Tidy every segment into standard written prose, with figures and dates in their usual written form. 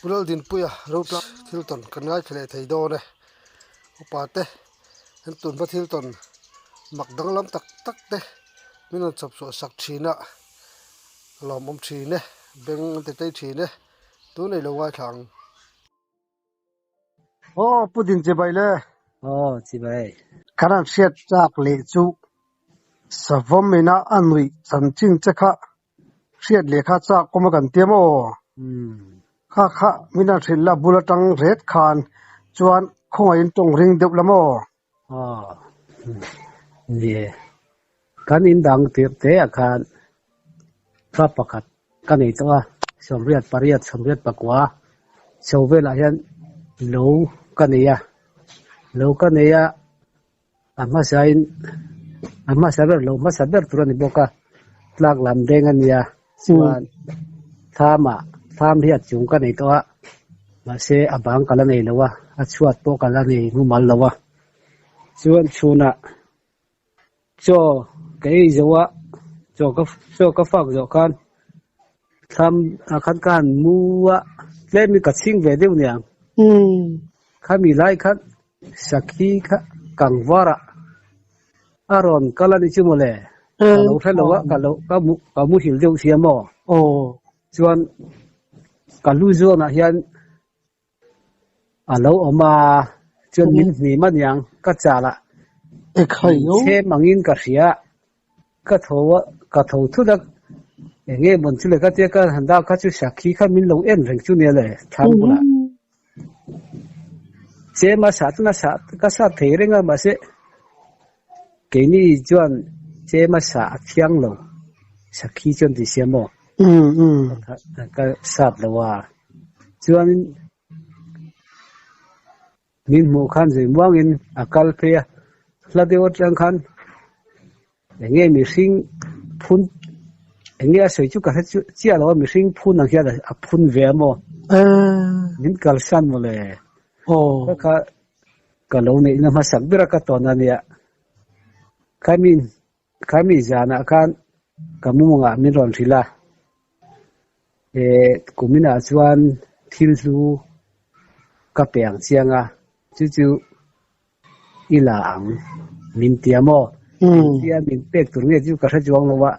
Pu Laldinpuia Rotlang thil tawn kan ngaithla leh thei dawn e. Upa te an tunhma thil tawn mak danglam tak tak te min rawn chhawp chhuah sak thin a, lawmawm thin e, beng an ti tlei thin e, tun ei lo ngaithla ang. Aw Pu Din chibai le. Aw chibai. Kan han hriat chak leh chu Savawm ina a nuih chanchin che kha hriat leh kha chak awm a kan tia maw? Kha kha min han hrilh la bul atang ret khan chuan khawngaihin tawng ring deuh la maw? Aw nie kan in dang tirh te ah khan fa pakhat ka nei tawh a, sawmriat pariat sawmriat pakua chho velah hian lo ka nei a, lo ka nei a a hmasain a hmasa ber lo hmasa ber tur a ni bawk a, tlak lam deng a nia chuan thlamah thlam hi a chung ka nei tawh a mahse a bang ka la nei lo a, a chhuat pawh ka la nei mumal lo a, chuan chhunah chaw ka ei zo a chaw ka chaw ka fak zawh khan thlam ah khan ka han mu a tlem in ka chhing ve deuh niang khami lai khan sakhi kha kangvar ah a rawn kal a ni chu mawle ka lo hre lo a ka lo ka mu ka muhil deuh sia maw chuan ka lu zawn ah hian A lo awm a, chuan min hnim a niang ka chal a, min chhem angin ka hria, ka tho a, ka tho thut a, eng nge mawn chu le ka tia ka han dak kha chu sakhi kha min lo en reng chu nia le thlam bulah. Chem a sah chuan a sah ka sat thei reng a mahse keini chuan chem a sah a thiang lo sakhi chuan ti sia maw ka sat lo a. Chuanin min hmuh khan zui muangin a kal phei a, hla deuh atang khan eng nge mihring phun eng nge a sawi chu ka hre chiah lo a, mihring phun ang hian a phun ve a maw? Min kalsan mawle. Ka kha ka lo neihna hmasak ber a ka tawn a nia. Khami Khami zanah khan ka mumangah min rawn hrilh a, he kuminah chuan thil hlu ka pe ang chiang a, chu chu i la ang min ti a maw? Engtia min pek tur nge chu ka hre chuang lo a,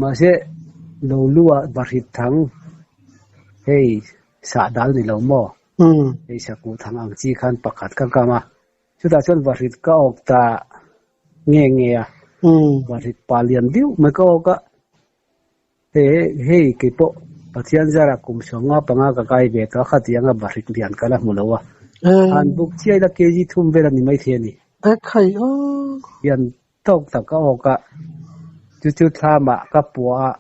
mahse lo lu ah bahrit thang hei sah dal ni lo maw? Hei sakuh thang ang chi khan pakhat ka kam a, chutah chuan bahrit ka awk ta. Nge nge a, Vahrit pa lian viau mai ka awk a, he hei kei pawh Pathian zara kum sawmnga panga ka kai ve tawh a, khatiang a Vahrit lian ka la hmu lo a, han buk chiai la kg thum vel a ni maithei a ni. Lian tawk tak ka awk a, chu chu thlamah ka puah a,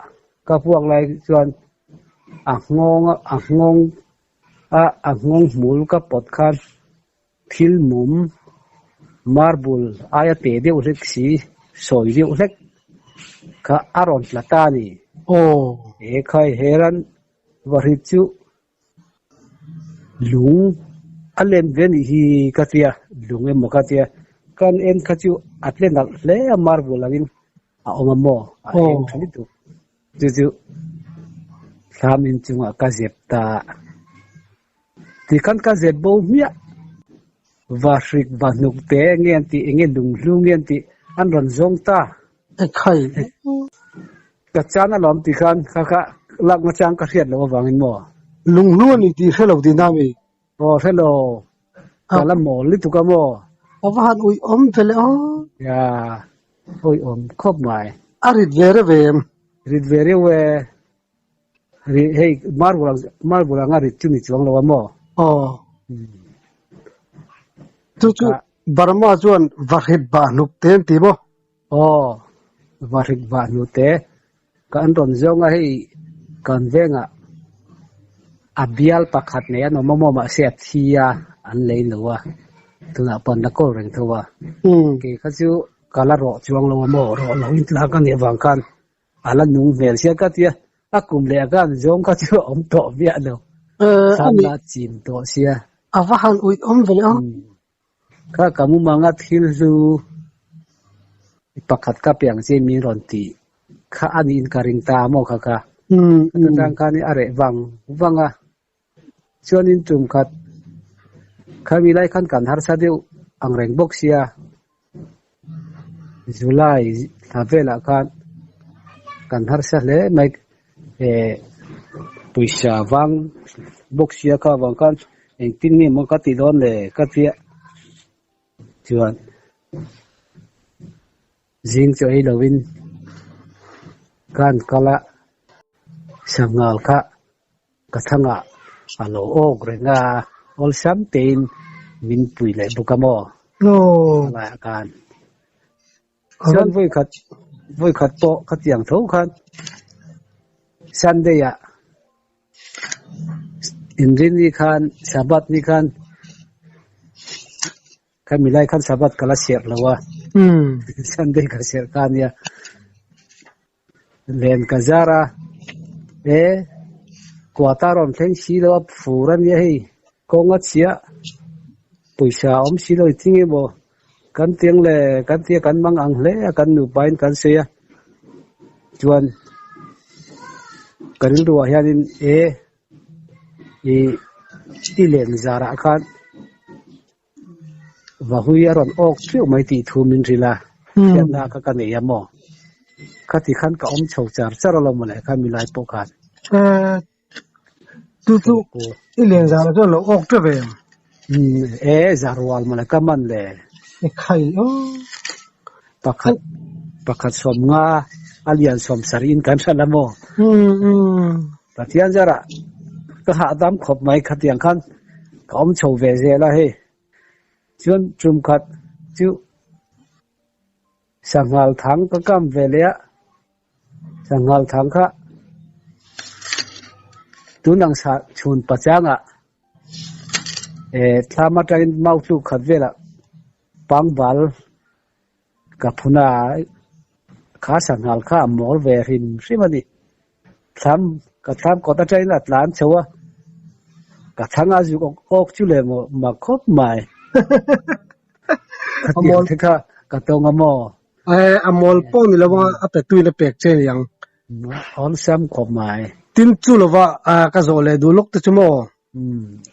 ka puak lai chuan a nghawng a nghawng a a nghawng hmul ka pawt khan Thil mum, marble aia te deuh hlek si, sawi deuh hlek kha a rawn tla ta a ni. He khai heran vahrit chu lung a lem ve nih hi ka tia, lung emaw ka tia, kan en kha chu a tle nalh hle a marble angin a awm a maw, a eng tha lutuk. Chu chu thlam inchungah ka zep ta. Tikhan ka zep bo hmiah. Vahrik vahnuk te nge an tih, enge lunghlu nge an tih an rawn zawng ta. Ekhai. Ka chan alawm tikhan kha kha lak nachang ka hriat loh avangin maw. Lunghlu a ni tih hre lo tihna a mi? Aw hre lo. Ka la mawl lutuk a maw. A va han uiawm ve le aw. Ya, uiawm khawp mai. A rit ve reuh em? Rit ve reuh e. Ri hei marble ang marble anga rit chu ni chuang lo a maw? Aw. Chu chu Burma chuan vahrit bah hnuk te an ti maw? Aw, vahrit bah hnu te ka an rawn zawng a hei kan vengah a bial pakhat nei an awm a maw mahse a thi a an lei lo a tunah pawh an la kawl reng tho a. Kei kha chu ka la rawh chuang lo a maw rawh lo in tlak a nih avang khan A la nung hmel sia ka tia, a kum leh a kan zawng kha chu a awm tawh miah lo. Thlam la chim tawh sia. A va han uih awm ve leh aw. Kha ka mumanga thil hlu pakhat ka pe ang che min rawn ti kha a niin ka ring ta maw kha kha. Ka tang khan a reh vang vang a. Chuanin tum khat khami lai khan kan harsa deuh ang reng bawk sia July thla velah khan kan harsa hle mai eh pawisa vang bawk sia kha avang khan engtin nge maw ka ti dawn le ka tia chuan zing chu ei lovin khan kal a sanghal kha ka thangah a lo awk reng a awlsam tein min pui leh bawk a maw a khan chuan vawi khat vawi khat pawh ka tiang tho khan Sunday ah inrinni khan Sabbath ni khan Khami lai khan Sabbath ka la serh lo a, Sunday ka serh kha ania. Len ka zar a, e kuata rawn thleng si lo a, fur ania hei, kawng a chhia, pawisa a awm si lo i ti nge maw, kan tiang le kan tia kan mang ang hle a, kan nupa in kan sawi a, chuan ka rilru ah hianin e i i len zarah khan Vahui a rawn awk theuh mai tih thu min hrilh a, hriatna kha ka nei a maw? Khati khan ka awm chho char char alawm mawle kha milai pawh khan. Chu chu i len zar ah chuan lo awk teuh ve em? E zar rual mawle ka man le. E khai aw. Pakhat pakhat 50 a lian 70 in kan hran a maw? Pathian zarah ka hahdam khawp mai khatiang khan ka awm chho ve zel a hei. Chuan tum khat chu sanghal thang ka kam ve leh a, sanghal thang kha tun ang sa chhun pachangah eh thlam atangin mau tluk khat velah pangbal Ka phuna kha sanghal kha a mawl ve hrim hrim a ni. Thlam ka thlam kawt atangin a tlan chho a, ka thang a zuk awk awk chu le maw mak khawp mai. Ka tiang te kha ka tawng a maw? A mawl pawh ni lo a, a pe tuin a pek che ni ang. Awlsam khawp mai. Tin chu lova ka zawh leh duh lawk te chu maw?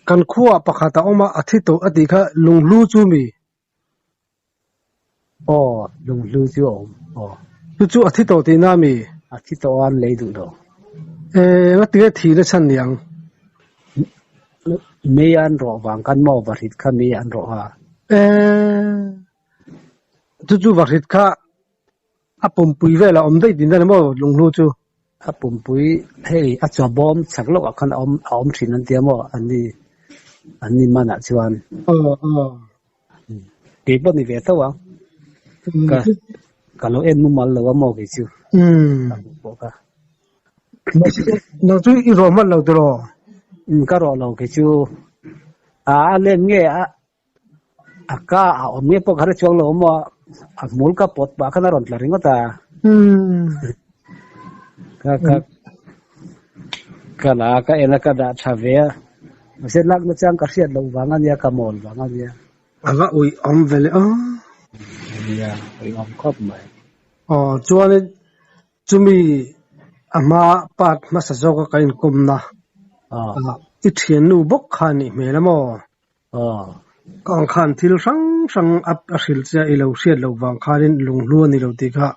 Kan khuaah pakhat a awm a, a thi tawh a tih kha lunghlu chu mi? Aw, lunghlu chu a awm. Aw. Chu chu a thi tawh tihna a mi? A thi tawh a, an lei duh lo. Eh, ngatinge thi na chhan ni ang? Mei an rawh vang khan maw vahrit kha mei an rawh a? Eh, chu chu vahrit kha a pumpui vel a awm daih tihna ni maw lunghlu chu? A pumpui hei a chaw bawm chak lawkah khan a awm a awm thin an tia maw an ni an ni manah chuan. Aw aw. Kei pawh ni ve tho ang. Ka ka lo en mumal lo a maw kei chu. Ka hmuh pawh kha. Nang chu i rawh hman lo tiraw? Ka rawh lo kei chu. A a len nge a A ka a awm nge pawh ka hre chuang lo maw a hmul ka pawt pah khan a rawn tla ringawt a. Ka ka ka la ka en a ka dah tha ve a mahse lak na chang ka hriat loh vang a nia ka mawl vang a nia. A va uih awm ve le aw. Nia uih awm khawp mai. Aw chuanin chumi a hma part hmasa zawka ka inkawmna i thiannu bawk kha a nih hmel a maw? Aw. Ka ang khan thil hrang hrang a a hrilh che a, i lo hriat loh vang khanin lunghlu a ni lo tih kha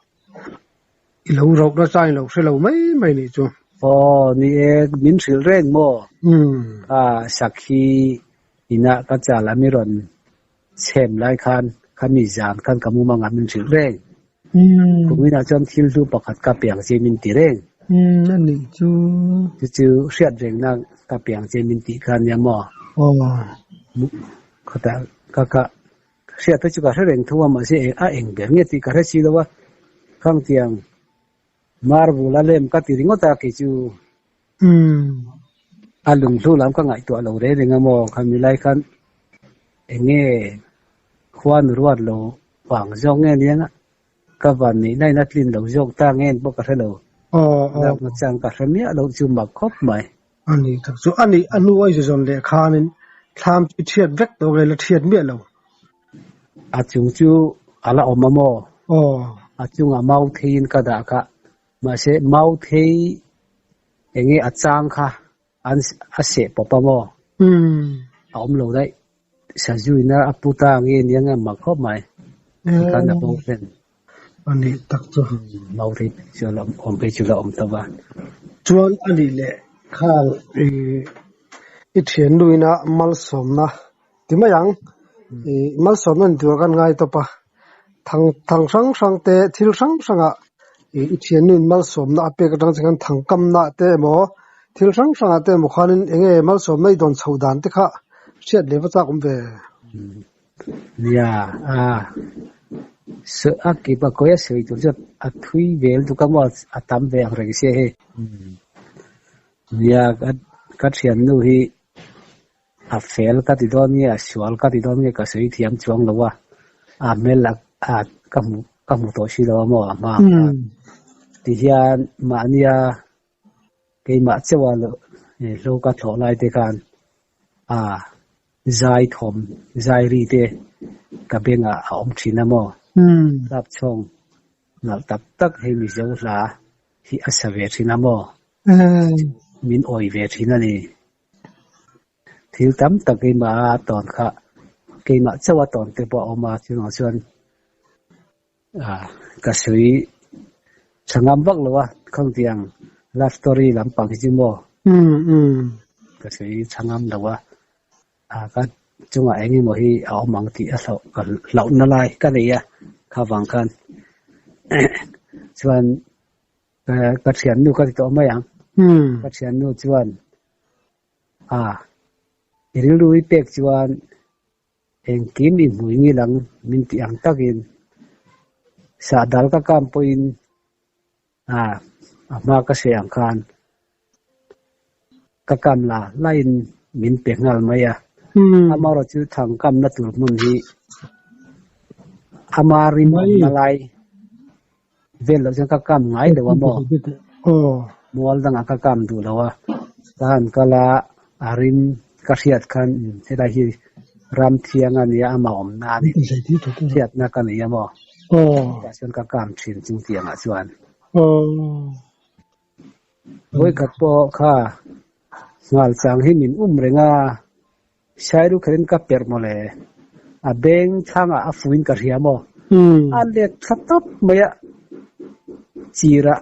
i lo rauh nasa i lo hre lo mai mai nih chu. Aw, ni e, min hrilh reng maw? Kha sakhi inah ka chal a mi rawn chhem lai khan khami zan khan ka mumang ah min hrilh reng. Kuminah chuan thil hlu pakhat ka piang che min ti reng. Umm a nih chu. Chu chu hriat rengna ka piang che min tih kha nia maw? Aw. Khawtah ka ka hriat te chu ka hre reng tho a mahse a eng ber nge tih ka hre si lo a, khangtiang marble a lem ka ti ringawt a kei chu. A lunghlu lam ka ngaihtuah lo reng reng a maw? Khami lai khan eng nge khuan ruat lo vang zawk nge nia ka van neih na in a tlin lo zawk ta nge pawh ka hre lo. Lak na chang ka hre miah lo chu mak khawp mai. A ni tak chu a nih a hnu a i zawn leh khanin thlam chu i thiat vek tawh nge la thiat miah lo? A chung chu a la awm a maw? A chungah mau theiin ka dah kha. Mahse mau thei eng nge a chang kha an a seh pawp a maw? A awm lo daih. Sazu ina a pu ta nge nia nge mak khawp mai. Tikhan a bo hlen. A nih tak chu. Mau thei chu a la awm phei chu la awm ta va. Chuan a nih leh khang i thiannu ina malsawmna ti mai ang. I malsawmna ni tur kan ngai tawp a. Thang thang hrang hrang te thil hrang hrangah i thiannu in malsawmna a pek atang che khan thangkamna te emaw thil hrang hrangah te emaw khanin enge malsawmna i dawn chhoh dan te kha hriat leh va chak awm ve. Nia, a a kip a kawi a sawi tur chu a thui ve lutuk a maw a tam ve ang reng sia hei. Nia, ka thiannu hi A fel ka ti dawn nge, a sual ka ti dawn nge ka sawi thiam chuang lo a, a hmel a ka hmu ka hmu tawh si lo a maw a hma ang khan. Tihian mahnia keimah chauha hlo ka thlawh lai te khan a zai thawm zai ri te ka bengah a awm thin a maw. Tlap chhawng nalh tak tak hei Mizo hla hi a sa ve thin a maw. Min awih ve thin a ni. Thil tam tak keimah a tawn kha keimah chauh a tawn te pawh a awm a, chuvang chuan ah ka sawi tha ngam vak lo a, khangtiang love story lampang hi chu maw ka sawi tha ngam lo a, ah ka chungah eng emaw hi a awm ang tih a hlauh ka hlauhna lai ka nei a, kha vang khan chuan Ka thiannu ka ti tawh mai ang. Ka thiannu chuan a i rilru i pek chuan engkim i hmui ngil ang min tih ang takin sahdal ka kam pawhin a a hma ka hre ang khan ka kam la laiin min pe nghal mai a. Amaherawhchu chu thangkamna tur hmun hi ama rim awmna lai Vel loh chuan ka kam ngai lo a maw? Mual dangah ka kam duh lo a, ka han kal a, a rim ka hriat khan helai hi ram thiang a nia amah awmna a ni tih hriatna ka nei a maw? Chutah chuan ka kam thin chung tiangah chuan. Vawikhat pawh kha nghal chang hi min um reng a, Sairu kherin ka perh mawle. A beng thlangah a fuin ka hria maw? A let thla tawp mai a, chirah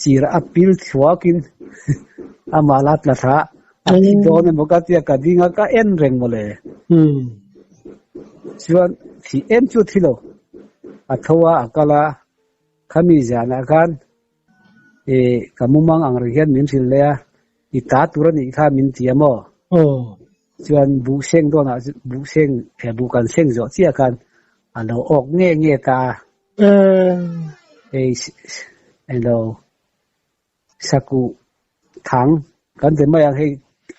chirah a pil thluakin amah la tla thla a thi dawn emaw ka tia ka ding a ka en reng mawle. Chuan thi em chu a thi lo. A tho a, a kal a, khami zanah khan Ih, ka mumang ang reng hian min hrilh leh a, i ta tur a nih kha min ti a maw? Chuan buh seng dawnah buh seng he buh kan seng zawh chiah khan a lo awk nge nge ta a. Hei eng lo sakuh thang kan ti mai ang hei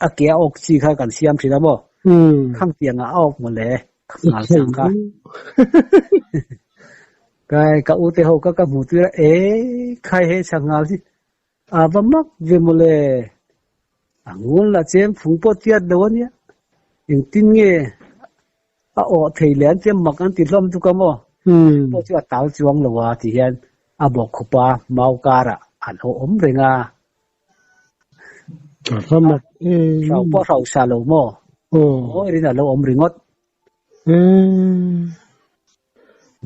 a ke a awk chi kha kan siam thin a maw? Khang tiangah a awk mawle nghal chang kha. Kai ka u te ho ka ka hmu tir a, e khai he chak nghal hi a va mak ve mawle, a ngun lah chem phung pawh tiat lo a nia, engtin nge a awh thei leh an tia mak an ti hlawm tuk a maw, pawh chu a tal chuang lo a ti hian a bawk khup a mau karah a lo awm reng a, hrau pawh a hrau sa lo maw, ngawi rin a lo awm ringawt.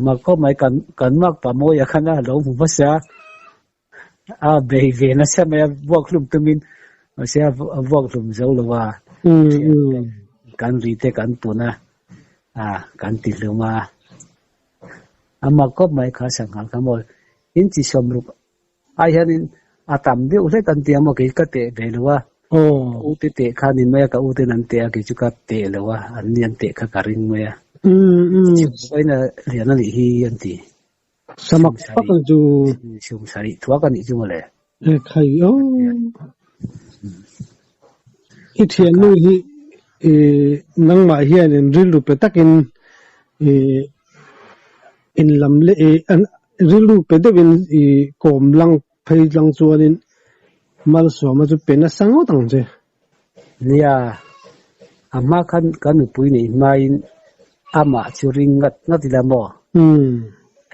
Mak khawp mai kan kan mak pa mawi a khan a lo hmu hmasa a bei ve nasa mai a vuak hlum tumin mahse a vuak hlum zo lo a kan ri te kan pun a a kan ti hlum a a mak khawp mai kha sanghal kha maw in chi sawmruk Ai hianin a tam deuh hlek an ti a maw kei ka teh ve lo a, ka u te teh kha ni mai a, ka u ten an teh a kei chu ka teh lo a, an ni an teh kha ka ring mai a. Chhungkaw lian a nih hi an ti. Samak tak ang chu. Chhung sarih thuak a nih chu mawle. E khai o. I thiannu hi i nangmah hianin rilru pe takin i in lam leh i an Rilru pe deuhin i kawm lang phei lang chuanin Malsawma chu pe nasa ngawt ang che. Nia, a hma khan ka nupui neih hmain amah chu ring ngat ngat ila maw?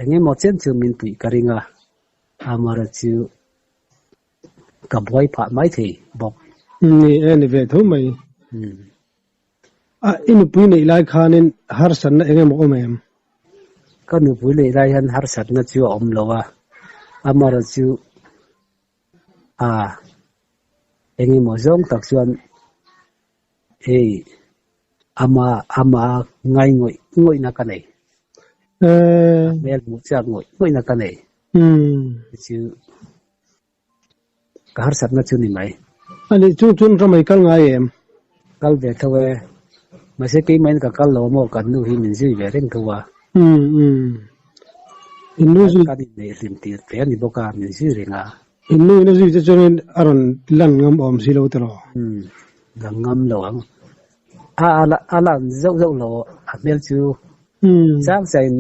Eng emaw chen chu min puih ka ring a, amaherawh chu ka buai phah mai thei bawk. Ni e, ni ve tho mai. Umm. A, i nupui neih lai khanin harsatna eng emaw awm em? Ka nupui neih lai hian harsatna chu a awm lo a, amaherawhchu a eng emaw zawng tak chuan hei ama ama ngai ngawih ngawihna ka nei. A hmel hmuh chak ngawih ngawihna ka nei. Chu Ka harsatna chu ni mai. A nih chung chuan ramei kal ngai em? Kal ve tho e. Mahse keimahin ka kal lo maw kan nu hi min zui ve reng tho a. Umm umm. In nu zui. Kan inneih hlim tir hle a ni bawk a, min zui reng a. In nu in a zui te chuanin a rawn lan ngam awm si lo tiraw? Umm lang ngam lo ang. A a lan zauh zauh lo a hmel chu chang changin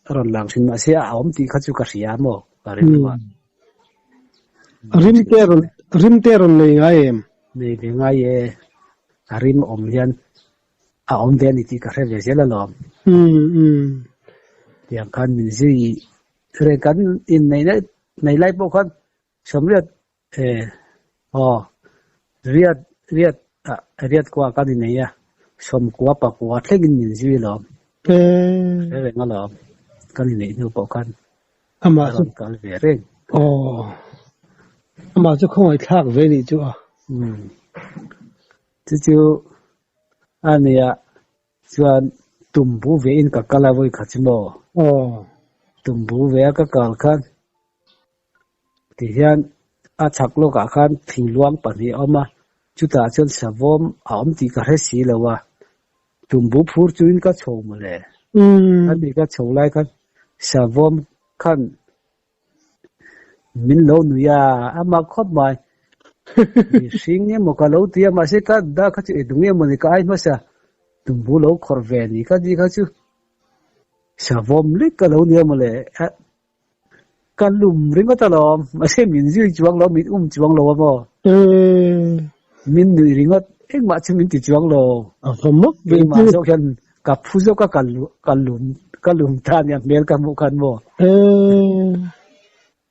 a rawn lang thin mahse a awm tih kha chu ka hria maw ka rilru ah. Rim te rawn rim te rawn nei ngai em? Nei ve ngai e, a rim awm hian a awm ve a ni tih ka hre ve zel alawm. Umm umm. Tiang khan min zui reng kan inneih na nei lai pawh khan sawmriat e aw riat riat ah riat kua kan innei a, sawmkua pakua thlengin min zui alawm. Hre reng alawm kan inneih hnu pawh khan. Amah chu rawn kal ve reng. Aw. Amah chu khawngaih thlak ve nih chu a. Umm. Chu chu a nia chuan tumbu ve in ka kal a vawi khat chu maw? Aw. Tumbu ve a ka kal khan ti hian a chhak lawkah khan thingluang pahnih a awm a, chutah chuan savawm a awm tih ka hre si lo a. Tumbu phur chuin ka chho mawle. Ani ka chho lai khan savawm khan min lo nui a, a mak khawp mai. Mihring emaw ka lo ti a, mahse ka da kha chu edung emaw ni ka ai hmasa tumbu lo khawrh ve ni ka ti kha chu savawm lek ka lo nia mawle. Ka lum ringawt alawm, mahse min zui chuang lo, min um chuang lo a maw? Min nuih ringawt, engmah chu min ti chuang lo. A va mak ve Keimah zawk hian ka phu zawk a, ka ka lum ka lum ta nia hmel ka hmuh khan maw?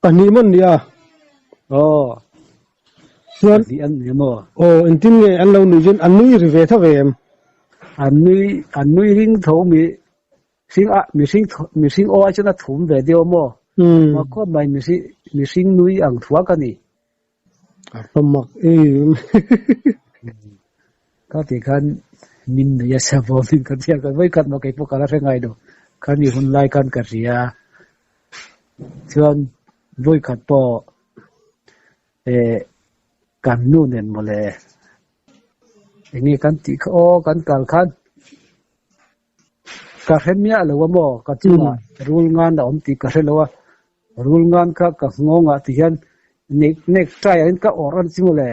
Pahnih maw an nia? Aw, Chuan pahnih an nia maw? Aw, engtin nge an lo nuih chuan an nui ri ve tho ve em? An nui an nui ring tho mi Hring ah mihring mihring aw ai chuan a thum ve deuh a maw? Mak khawp mai mihring mihring nui ang thuak a ni. A va mak em. Ka tih khan min nui a sa bawm in ka tia ka vawi khat maw keipawh ka la hre ngai lo. Khan mi hun lai khan ka hria. Chuan vawi khat pawh eh kan nu nen mawle enge kan tih kha aw kan kal khan Ka hre miah lo a maw? Ka chungah rul ngan a awm tih ka hre lo a, rul ngan kha ka nghawngah ti hian nek nek try ah hian ka awrh a ni chu mawle.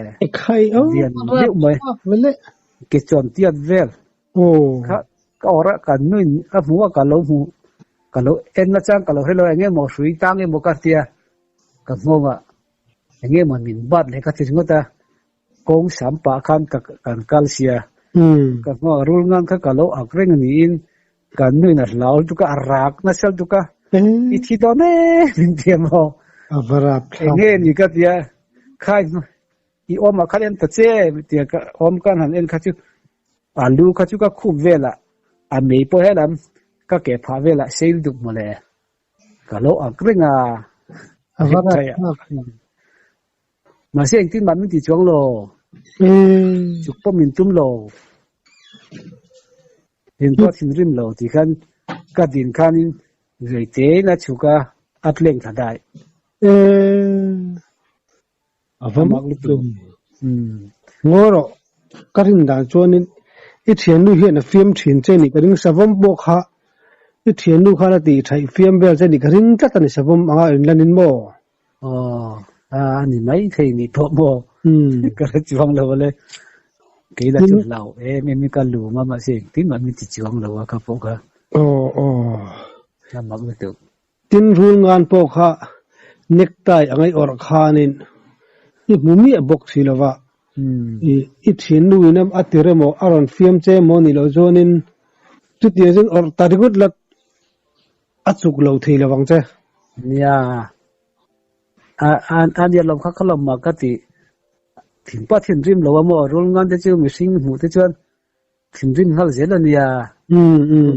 Lian deuh mai ke chuan tiat vel kha ka awrh a, ka nuin a hmu a ka lo hmu ka lo en na chang ka lo hre lo a, eng emaw hrui tang emaw ka tia ka nghawngah eng emaw min bat leh ka ti ringawt a. Kawng sam pah khan ka kan kal sia. Ka hmuh rul ngan kha ka lo ak reng niin kan nuin a hlau lutuk a, a rak nasa lutuk a, i thi dawn e min ti a maw? A va rap thlak. Enge ni ka ti a, khai i awmah khan en ta che min ti a, ka awm khan han en kha chu a lu kha chu ka khup velah a mei pawh helam ka ke phah velah sei lutuk mawle ka lo ak reng a. A va rap thlak. Mahse engtin mah min ti chuang lo. Chuk pawh min tum lo. Din pawh a thinrim lo tih khan ka din khanin rei tein a chhuk a, a tleng thla daih. A va mak lutuk. Ngawi rawh, ka rin dan chuanin i thiannu hian a fiam thin che nih ka ring savawm pawh kha i thiannu khan a tih thaih fiam vel che nih ka ring tlat a ni savawm anga inlanin maw? Aw, a ni mai thei nih pawh maw? Ka hre chuang lo ale. Kei la chu hlau em em in ka lum a mahse engtin mah min ti chuang lo a ka pawh kha. Aw aw. A mak lutuk. Tin rul ngan pawh kha necktie a ngaih awrh khanin i hmu miah bawk si lo va. I thiannu in a ti remaw a rawn fiam che maw nih loh chuanin chutiang chuan awrh ta ringawt la A chuk lo thei lo vang che. Nia, a a nia lawm kha kha lawm mah ka ti. Thin pawh a thinrim lo a maw? Rulngan te chu mihring hmuh te chuan thinrim nghal zel a nia.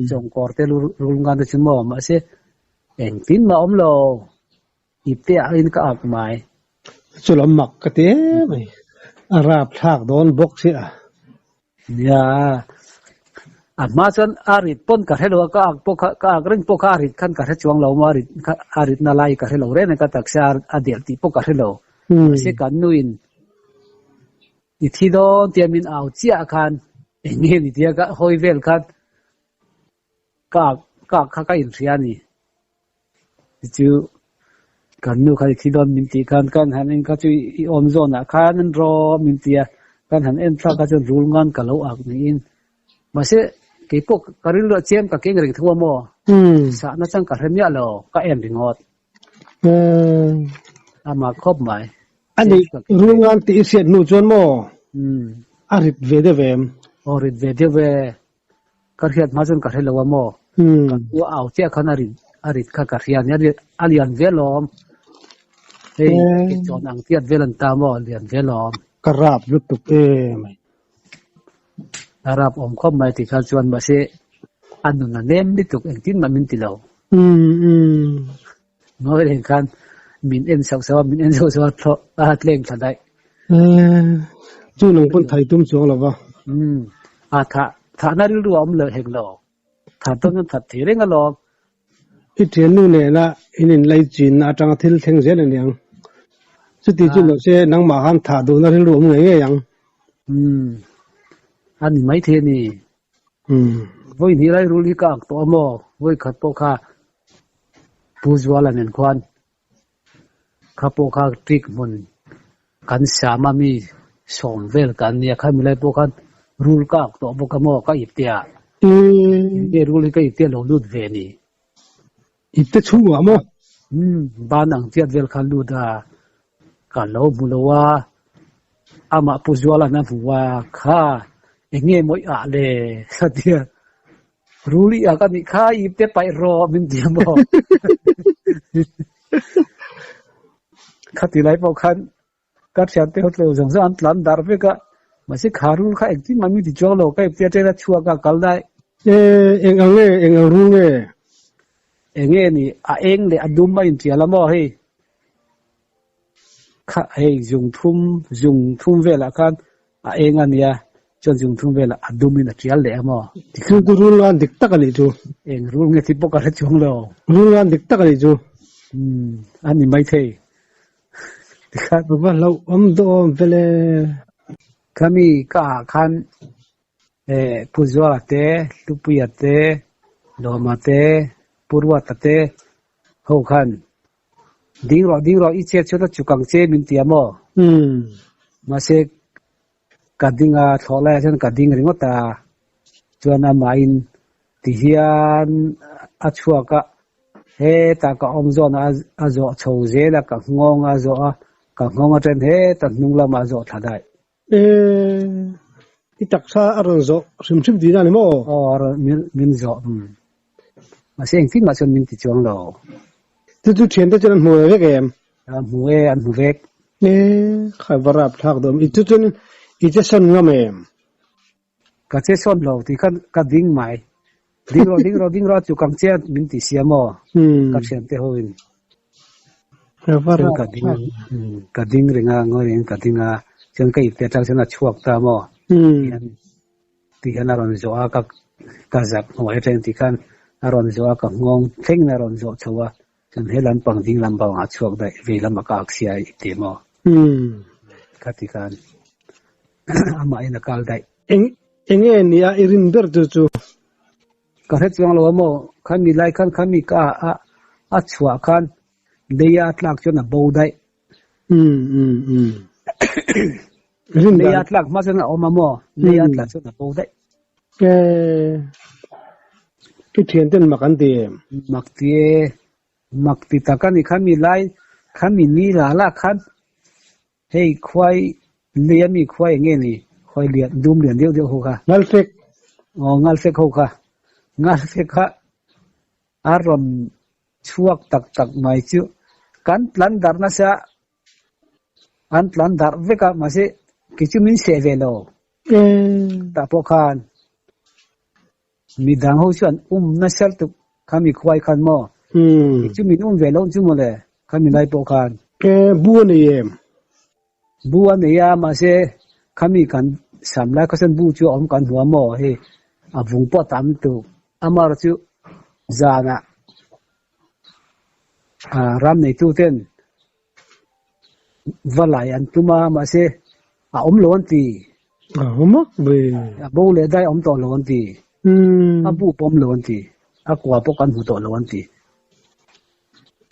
Chawngkawr te rulngan te chu maw? Mahse engtin mah awm lo. Ipte ah in ka ak mai. Chu lam mak ka ti em mai. A rap thlak dawn bawk si a. Nia. A hma chuan a rit pawn ka hre lo a, ka ak pawh kha, ka ak reng pawh kha a rit khan ka hre chuang lo maw, a rit kha a ritna lai ka hre lo reng reng ka taksa a delh tih pawh ka hre lo. Mahse kan nuin i thi dawn tia min au chiah khan eng nge ni tia ka hawi vel khan ka ak ka ak kha ka inhria a ni. Chu kan nu kha i thi dawn min tih khan kan han en kha chu i awm zawnah khan an rawm min ti a, kan han en thlak kha chuan rul ngan ka lo ak niin. Mahse keipawh ka rilru ah chiam ka keng reng tho a maw? Sahna chang ka hre miah lo, ka en ringawt. Amah khawp mai. Ani rul ngan tih i hriat hnu chuan maw? A rit ve deuh em? Aw rit ve deuh e. Ka hriat hma chuan ka hre lo a maw? Ka u au chiah khan a rit a rit kha ka hria nia a lian ve lawm. Hei ke chawn ang tiat vel an ta maw lian ve lawm. Ka rap lutuk em. A rap awm khawp mai tih kha chuan mahse a nun a nem lutuk engtin mah min ti lo. Ngawi reng khan min en sauh sauh a, min en sauh sauh a thlawh a tleng thla daih. Chu nang pawn thai tum chuang lo va. Umm a thah thahna rilru a awm lo hek lo. Thah tawn chuan that thei reng alawm. I thiannu nena in inlei chinna atanga thil thleng zel a niang. Chuti chu lo se nangmah khan thah duhna rilru a awm ngei ngei ang. Umm a ni maithei a ni. Vawi hnih lai rul hi ka ak tawh a maw? Vawi khat pawh kha Pu Zuala nen khuan kha pawh kha trick hmun kan siam a mi sawm vel kan nia kha milai pawh khan rul ka ak tawh bawk a maw ka ipte ah enge rul hi ka ipte lo lut ve ni. Ipte chhungah maw? Umm ban ang chiat vel kha lut a ka lo hmu lo a amah Pu Zuala an a hmu a kha enge maw i ah le a tia. Rul i ak a nih kha i te paih rawh min ti a maw? Khati lai pawh khan ka thiante ho tleu zawng zawng an tlan dar vek a, mahse kha rul kha engtin mah min ti chuang lo, ka ipte atanga chhuak a kal daih. E, eng ang nge, eng ang rul nge? Eng nge ni, a eng leh a dum a intial a maw hei? Kha hei zung thum, zung thum velah khan a eng a nia, chuan zung thum velah a dum in a tial leh a maw? Chu chu rul ngan dik tak a nih chu. Eng rul nge tih pawh ka hre chuang lo. Rul ngan dik tak a nih chu. Umm a ni maithei. Tikhan. Va hlauh awm dawh awm vel e. Khami ka ah khan eh Pu Zuala te, Hlupuia te, Lawma te, Pu Ruata te ho khan Ding rawh, ding rawh, i chet chuan a chuk ang che min ti a maw? Mahse, ka ding a, thlawh laiah chuan ka ding ringawt a, chuan amahin ti hian a chhuak a, hetah ka awm zawn a a zawh chho zel a, ka nghawng a zawh a, ka nghawng atang hetah hnung lamah a zawh thla daih. E, i taksa a rawn zawh hrim hrim tihna a ni maw? Aw, a rawn min min zawh. Mahse engtin mah chuan min ti chuang lo. Chu chu thiante chuan an hmu ve vek em? A hmu e, an hmu vek. E, khai va rap thlak dawm. I chu chuan i che sawn ngam em? Ka che sawn lo tih khan ka ding mai. Ding rawh, ding rawh, ding rawh a chuk ang che a min ti sia maw? Ka thiante ho in. Chuan ka ding ka ding reng a, ngawi rengin ka ding a, chuan ka ipte atang chuan a chhuak ta maw? Tihian tihian a rawn zawh a, ka ka zak hnuai atang tih khan a rawn zawh a, ka nghawng thlengin a rawn zawh chho a, chuan he lampang ding lampangah a chhuak daih, vei lamah ka ak sia i ti maw? Kha ti khan amahin a kal daih. Eng enge nia i rin ber chu chu? Ka hre chuang lo a maw? Khami lai khan khami ka a a chhuah khan leia a tlak chuan a bo daih. Leia a tlak hma chuan a awm a maw? Leia a tlak chuan a bo daih. I thian ten mak an ti em? Mak ti e. Mak ti tak a ni. Khami lai khami ni la la khan Hei khuai lei a mi khuai eng nge ni? Khuai lian dum lian deuh deuh ho kha. Ngalfek. Aw ngalfek ho kha. Ngalfek kha a rawn chhuak tak tak mai chu kan tlan darh nasa an tlan darh vek a mahse. Kei chu min seh ve lo. Tah pawh khan midang ho chuan um nasa lutuk khami khuai khan maw? Kei chu min um ve lo chu mawle khami lai pawh khan. Bu a nei em? Bu a nei a, mahse khami kan sam lai kha chuan bu chu a awm kan hmu a maw hei a vung pawh a tam lutuk. Amaherawhchu chu zanah ram neitu ten va lai an tum a, mahse a awm lo an ti. A awm a ve. A bo leh dai awm tawh lo an ti. A bu pawh awm lo an ti. A kua pawh kan hmu tawh lo an ti.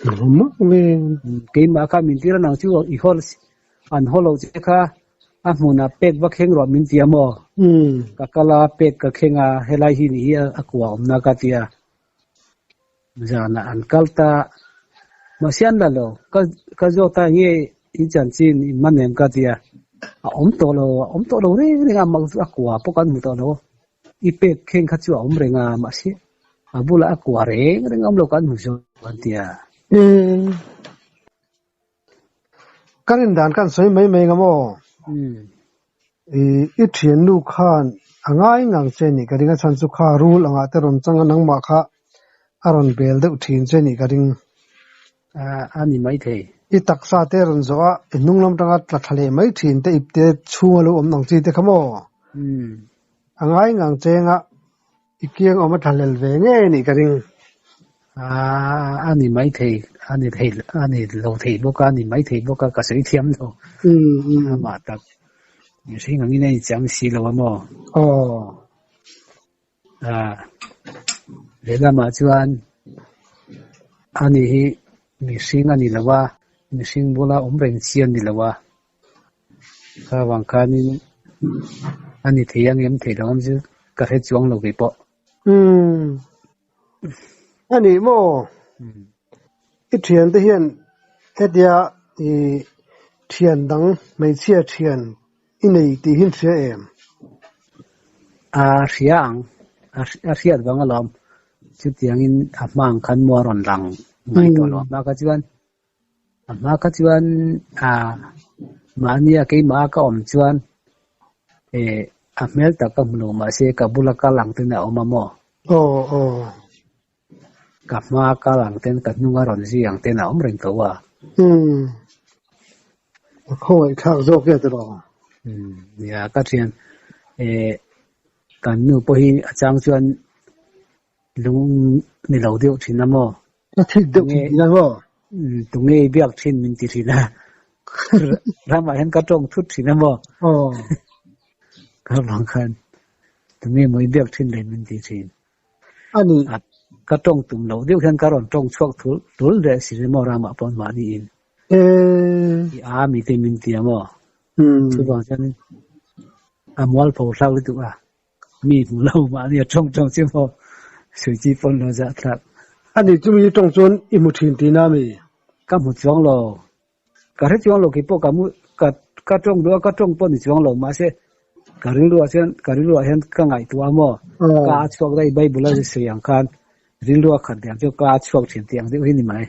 A awm a ve. Keimah kha min tir a nang chu i haw an haw lo che kha a hmunah pek va kheng rawh min ti a maw? Ka kal a, pek ka kheng a, helai hi nih hi a kua awmna ka ti a. Zanah an kal ta. Mahse an la lo. Ka ka zawt a, nge in chanchin in man em ka ti a. A awm tawh lo, a awm tawh lo reng reng a, mak chu a kua pawh kan hmu tawh lo. I pek kheng kha chu a awm reng a, mahse a bulah a kua reng reng a awm lo kan hmu zawk an ti a. Ka rin dan kan sawi mai mai nga maw? I thiannu khan a ngai ngang che nih ka ring a chhan chu kha rul angah te rawn chang a nangmah kha a rawn bel deuh thin che nih ka ring. A ni mai thei. I taksa te rawn zawh a, i hnung lam tanga tla thla leh mai thin te ipte chhunga lo awm ang chi te kha maw? A ngai ngang cheng a, I kiang awm a tha hlel ve ngei a nih ka ring. Aaa a ni mai thei, a ni thei, a ni lo thei bawk a, a ni mai thei bawk a, ka sawi thiam lo. Amah tak mihring angin a inchang si lo a maw? Aw. Aaa lehlamah chuan ani hi mihring a ni lo a, mihring bula awm reng chi a ni lo a. Kha vang khanin a ni thei ang em thei lo ang chu ka hre chuang lo kei pawh. Umm. A nih maw? I thiante hian hetia i thian dang hmeichhia thian i nei tih hi an hria em? A hria ang. A hriat vang alawm. Chutiangin a hma ang khan maw a rawn lang ngai tawh lo. A hma kha chuan A hma kha chuan ah mahnia keimah a ka awm chuan eh a hmel tak ka hmu lo mahse ka bula kal ang ten a awm a maw? Aw aw. Ka hma kal ang ten ka hnung a rawn zui ang ten a awm reng tho a. Umm. A khawngaih thlak zawk e tiraw? Umm nia ka thian eh kan nu pawh hi a chang chuan Lung ni lo deuh thin a maw? A thik deuh thin thin a maw? Tunge i biak thin min ti thin a. Ramah hian ka tawng thut thin a maw? Aw. Ka vang khan tunge maw i biak thin le min ti thin. A ni. Ka tawng tum loh deuh hian ka rawn tawng chhuak thul thul leh si le maw ramah pawh mahni in. I a mi te min ti a maw? Chuvang chuan a mualpho thlak lutuk a. Mi hmu lo mahni a tawng tawng chu maw sawi chi pawn lo zah thlak. A nih chu mi tawng chuan i hmu thin tih na mi? Ka hmu chuang lo. Ka hre chuang lo kei pawh ka mu ka ka tawng duh a ka tawng pawh ni chuang lo mahse ka rilru ah chuan ka rilru ah hian ka ngaihtuah a maw ka a chhuak daih Bible a sawi ang khan rilru a khat deuh chu ka a chhuak thin tih ang deuh hi ni mai.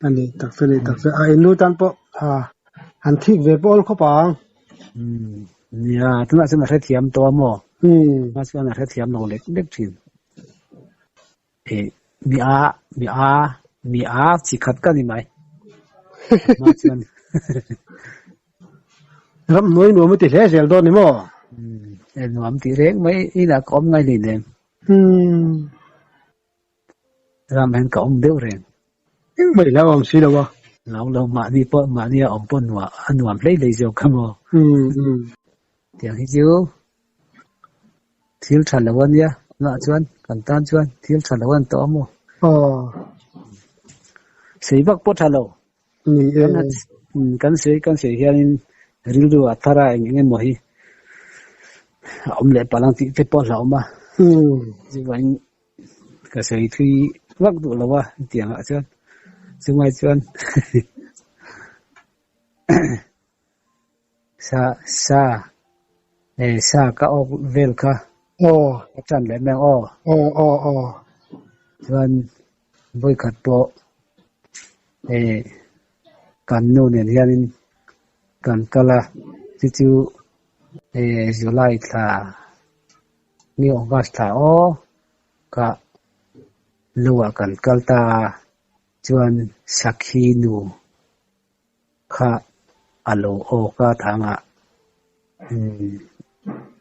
A ni tak chu a ni tak chu. A innu tan pawh han thik ve pawh awl khawp ang. Umm nia tunah chuan a hrethiam tawh a maw? Tunah chuan a hrethiam lo lek lek thin. Eh mi a mi a mi a chi khat ka ni mai. Hma chuan Ramhnuai nuam a ti hle zel dawn ni maw? Umm nuam tih reng mai inah ka awm ngai hleinem. Umm. Ram hian ka awm deuh reng. Engmah i hlau awm si lo a. Hlau lo, mahni pawh mahni a awm pawh nuah a nuam hlei hlei zawk kha maw. Tiang hi chu thil tha lo a nia, tunah chuan kan tan chuan thil tha lo a ni tawh a maw. Aw. Sei vak pawh tha lo. Ni e. Kan sawi kan sawi hianin rilru a thar a eng eng emaw hi a awm leh palh ang tih te pawh a hlauhawm a. Chuvangin Ka sawi thui vak duh lo a tiang ah chuan chungai chuan sa sa eh sa ka awk vel kha aw ka tan leh mai ang aw aw aw aw chuan vawikhat pawh eh kan nu nen hianin. Kan kal a, chu chu July thla nge August thla aw ka lo ah kan kal ta a, chuan Sakhi nu kha a lo awk a thangah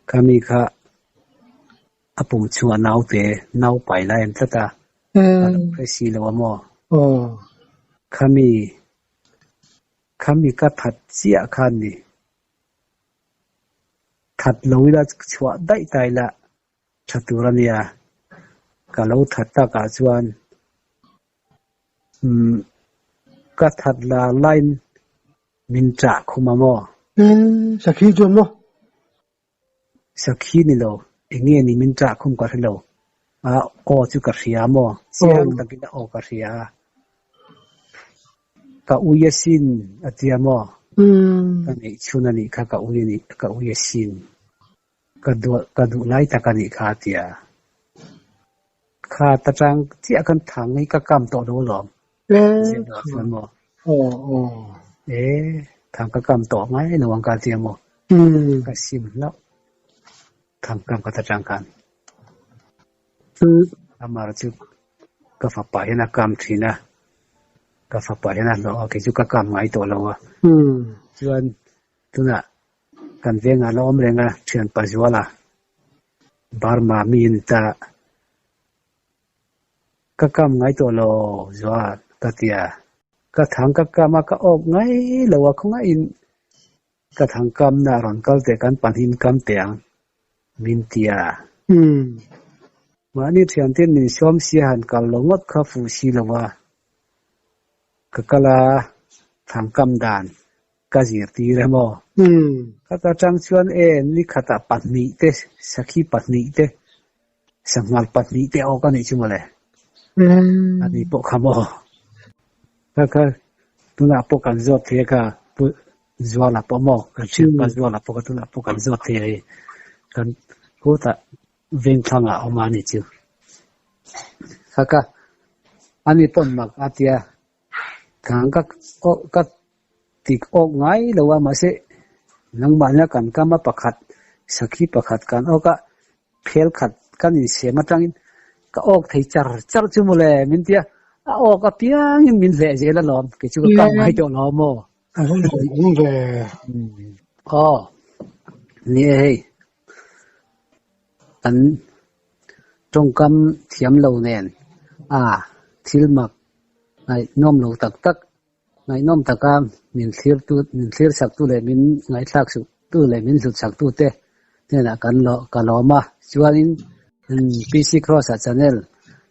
khami kha a pum chhungah naute nau pai lai an tlat a, a lo hre si lo a maw? Khami Khami ka that chiah khan ni. That lo ila chhuah daih ta ila tha tur a nia. Ka lo that takah chuan umm ka that la lain min chah khum a maw? Sakhi chuan maw? Sakhi ni lo, eng nge ni min ṭah khum ka hre lo. A aw chu ka hria maw? Chiang takin a aw ka hria a. Ka ui asin a tia maw? Ka neihchhun a nih kha ka ui a nih, ka ui asin. Ka duah, ka duh lai tak a nih kha a tia. Kha ta ṭang chiah khan thang hi ka kam tawh lo alawm. Zep loh chuan maw? E, thang ka kam tawh ngai lo ang ka tia maw? Ka sim hlauh. Thang kam ka ta ṭang khan. Amar chu ka fapa hian a kam ṭhin a, ka fapa hian a hlawh a, kei chu ka kam ngai tawh lo a. Chuan tunah kan vengah la awm reng a, ṭhianpa Zuala Burma mi a ni ta. Ka kam ngai tawh lo Zual ka ti a, ka thang ka kam a, ka awk ngai lo a, khawngaihin ka thang kamna a rawn kal teh kan pahnihin kam teh ang min ti a. Mahni thianten min sawm sia han kal lo ngawt kha fuh si lo a, ka kal a, thang kam dan ka zirtir em aw? Ka ta tang chuan e nikhatah pahnih te, sakhi pahnih te, sanghal pahnih te awk a nih chu mawle. A ni pawh kha maw? Kha kha tunah pawh kan zawt thei a kha Pu Zuala pawh maw? Kan hriat pa Zuala pawh kha tunah pawh kan zawt thei a hei. Kan khutah vengthlangah a awm a ni chu. Kha kha a ni pawn mak a tia. Thang ka ka tik awk ngai lo a, mahse nangmahna kan kam a pakhat, sakhi pakhat kan awk a, phel khat kan insem atangin ka awk thei char char chu mawle min tia, a awk apiangin min hleh zel alawm, kei chu ka kam ngai tawh lo maw? Aw, ni e hei, kan tawngkam thiam lo nen a thil mak ngaihnawm lo tak tak, ngaihnawm taka min thlir tu, min thlir chak tu leh min ngaihthlak suh tu leh min hlut chak tu te hnenah kan lo ka lawm a. Chuanin PC Cross-a channel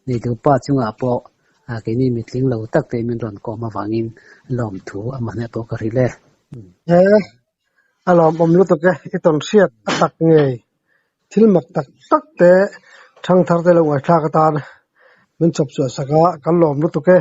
neitu pa chungah pawh keini mitling lo tak te min rawn kawm avangin lawmthu amah hneh pawh ka hrilh e. He a lawmawm lutuk e, i tawn hriat a tak ngei. Thil mak tak tak te thangthar te lo ngaihthlak atan min chawp chhuah sak a, kan lawm lutuk e.